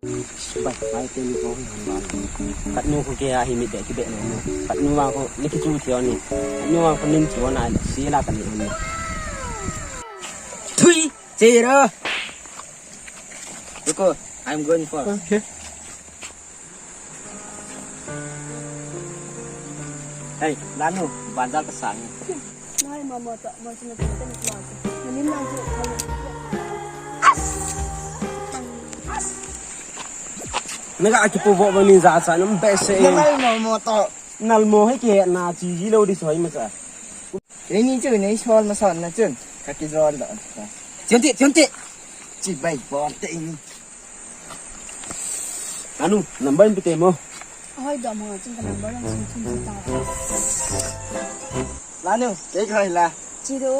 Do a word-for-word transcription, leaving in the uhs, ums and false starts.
Bai, bai, teni ko han ba. Khat nu ko ke a hi mi de ki be no. Khat nu ma ko ni ki chu thio ni. Khat nu ma ko nin chu na si la ka ni ni. Thui, zero. Ruko, I'm going for. Okay. Hey, Lanu, banjal ka sang. Nai mama ta, ma sina ta ta ni ma. Nalim lang chu. Naga akipu vo ni za cha nam be se. Nai mama ta. Nal mo he ke na chi ji lo di soi ma cha. Reini chu nei sol ma son na chun. Ka ki jol da. Chun ti, chun ti. Chi bai bol te ini. Anu, number in pite mo. Ahoi da mo, chun ka number lang sun sun sun ta. Lanu, ke kai la. Chi do.